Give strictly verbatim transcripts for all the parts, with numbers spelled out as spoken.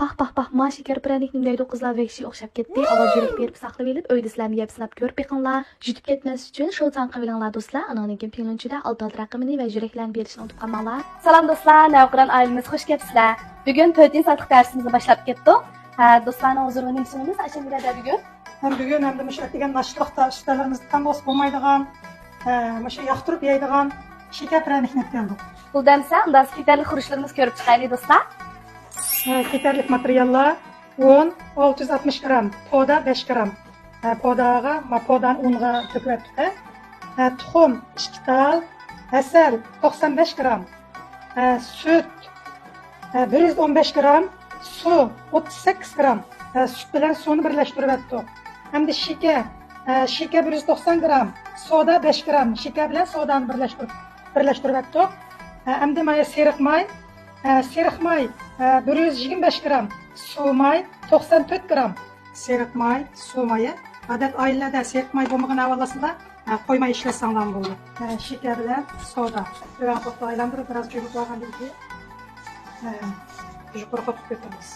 پاھ، پاھ، پاھ، ما شېكەر پىرەنىكنى دەيدۇ قىزلار، ۋەھشىي ئوخشاپ كەتتى. ئاۋۋال يۈرەك بېرىپ ساقلىۋېلىپ، ئۆيدە سىلەرمۇ يەپ سىناپ كۆرۈپ بېقىڭلار. يۇتۇپ كەتمەس ئۈچۈن شۇ چاڭقىۋېلىڭلار دوستلار. ئانىڭدىن كېيىن پىڭلۇنچۈدە ئالتە ئالتە رەقىمىنى ۋە يۈرەكلەرنى بېرىشنى ئۇنتۇپ قالماڭلار. سالام دوستلار، نەۋقىران ئائىلىمىز خۇش كەپسىلەر. بۈگۈن تۆتىنچى سائەتلىق دەرسىمىزنى باشلاپ كەتتۇق. ھە، دوستلارنىڭ ھۇزۇرىغا نېمە سۇنىمىز ئاشەمگىلەردە بۈگۈن؟ ھەم بۈگۈن ھەمدە مۇشۇ ئەتىگەن ناشتىلىقتا ئۈستەللىرىمىزدە تاڭ باسىپ بولمايدىغان، ھە، مۇشۇ ياقتۇرۇپ يەيدىغان شېكەر پىرەنىكنى ئېلىپ كەلدۇق. بولدى ئەمسە، ئۇنداق كېتەرلىك خۇرۇچلىرىمىزنى كۆرۈپ چىقايلى دوستلار. ھە، كېتەرلىك ماتېرىياللار: ئۇن ئالتە يۈز ئاتمىش گرام، پودا بەش گرام. ھە، پوداغا، ما، پودانى ئۇنغا تۆكۈۋەتتۇق، ھە. ھە، تۇخۇم ئىككى تال، ھەسەل توقسان بەش گرام، ھە، سۈت، ھە، بىر يۈز ئون بەش گرام، سۇ ئوتتۇز سەككىز گرام. ھە، سۈت بىلەن سۇنى بىرلەشتۈرۈۋەتتۇق. ھەمدە شېكەر، ھە، شېكەر بىر يۈز توقسان گرام، سودا بەش گرام، شېكەر بىلەن سودانى بىرلەشتۈرۈپ، بىرلەشتۈرۈۋەتتۇق. ھە، ئەمدى مانا سېرىق ماي، ھە، سېرىق ماي، ھە، بىر يۈز يىگىرمە بەش گرام، سۇ ماي توقسان تۆت گرام. سېرىق ماي، سۇ مايى. ئادەت ئائىلىلەردە سېرىق ماي بولمىغان ئەھۋال ئاستىدا، ھە، قويماي ئىشلەتسەڭلارمۇ بولىدۇ. ھە، شېكەر بىلەن سودا. تۆۋەن قۇتقا ئايلاندۇرۇپ، بىراز چۆكۈپ بارغاندىن كېيىن، ھە، يۇقىرى قۇتقا كۆتۈرىمىز.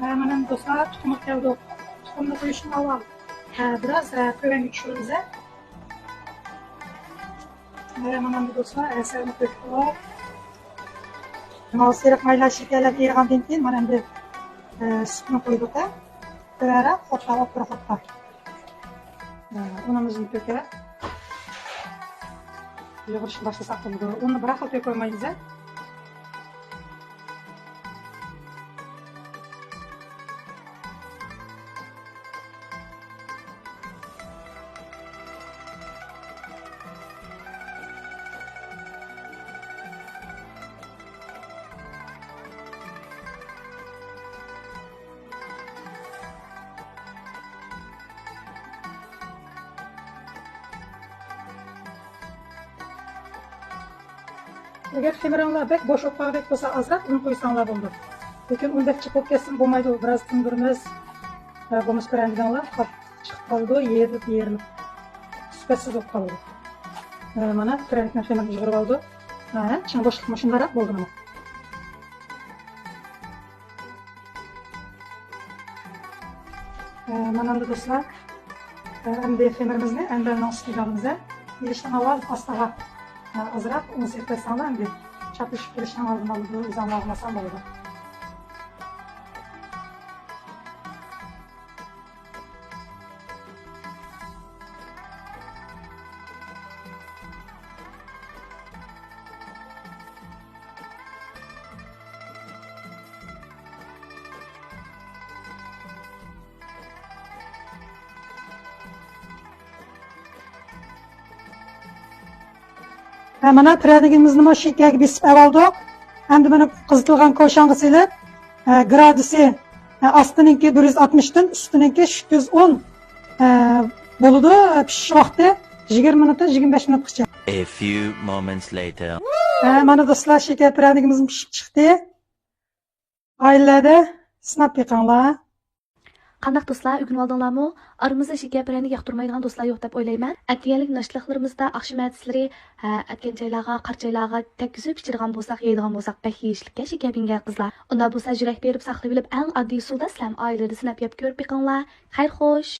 ھە، مانا دوستلار، تۇخۇمغا كەلدۇق. تۇخۇمنى قويۇشتىن ئاۋۋال، ھە، بىراز، ھە، تۆۋەنگە چۈشۈرىمىز، ھە. ھە، مانا ئەمدى دوستلار، ھەسەلنى قويۇپ، مانا سېرىق مايلار شېكەرلەپ ئېرىغاندىن كېيىن، مانا ئەمدى، ئە، سۈتنى قويدۇق، ھە. تۆۋەنرەك قۇتقا، ئوتتۇرا قۇتقا. ئە، ئۇنىمىزنى تۆكۈپ، يۇغۇرۇشنى باشلىساق بولىدۇ. ئۇننى بىراقلا تۆكۈۋالمايمىز، ھە. ئەگەر خېمىرىڭلار بەك بوش بولۇپ قالغۇدەك بولسا، ئازراق ئۇن قۇيساڭلار بولىدۇ. لېكىن ئۇن بەك جىق بولۇپ كەتسىمۇ بولمايدۇ، بىراز تىڭدۇرىمىز. ھە، بولمىسا پىرەنىكىڭلار قاتتىق چىقىپ قالىدۇ، يېرىلىپ، يېرىلىپ سۈپەتسىز بولۇپ قالىدۇ. ھە، مانا پىرەنىكنىڭ خېمىرىنى يىغىرىپ ئالدۇق. ھە، چىڭ بوشلۇق مۇشۇنداقراق بولدى مانا. ئە، مانا ئەمدى دوستلار، ئە، ئەمدى خېمىرىمىزنى ئەمبەرنىڭ ئۈستىگە ئالىمىز. ئېلىشتىن ئاۋۋال ئاستىغا، ئە، ئازراق ئۇن سېپىپ قويساڭلار، ئەمدى چاپلىشىپ كېلىشنىڭ ئالدىنى ئالىدۇ، ئۆزۈڭلار ئالمىساڭ بولىدۇ. ھە، مانا پىرەنىكىمىزنىمۇ شېكەرگە بېسىپ ئەۋالدۇق. ئەمدى بۇنى قىزىتىلغان كوشاڭغا سېلىپ، ھە، گرادۇسى، ھە، ئاستىنىڭكى بىر يۈز ئاتمىشتىن، ئۈستىنىڭكى ئۈچ يۈز ئون، ھە، بولىدۇ. پىشىش ۋاقتى يىگىرمە مىنۇتتىن يىگىرمە بەش مىنۇتقىچە. A few moments later. ھە، مانا دوستلار، شېكەر پىرەنىكىمىزمۇ پىشىپ چىقتى. ئائىلىلەردە سىناپ بېقىڭلار. قانداق دوستلار، ئۆگىنىۋالدىڭلارمۇ؟ ئارىمىزدا شېكەر پىرەنىك ياقتۇرمايدىغان دوستلار يوق دەپ ئويلايمەن. ئەتىگەنلىك ناشتىلىقلىرىمىزدا ئاخشام ئەتىسىلىرى، ھە، ئەتكەن چايلارغا، قارا چايلارغا تەگكۈزۈپ ئىچىدىغان بولساق، يەيدىغان بولساق بەك يېيىشلىككەن شېكەر پىرەنىك قىزلار. ئۇنداق بولسا يۈرەك بېرىپ ساقلىۋېلىپ، ئەڭ ئاددىي ئۇسۇلدا سىلەرمۇ ئائىلىدە سىناپ يەپ كۆرۈپ بېقىڭلار. خەير خوش!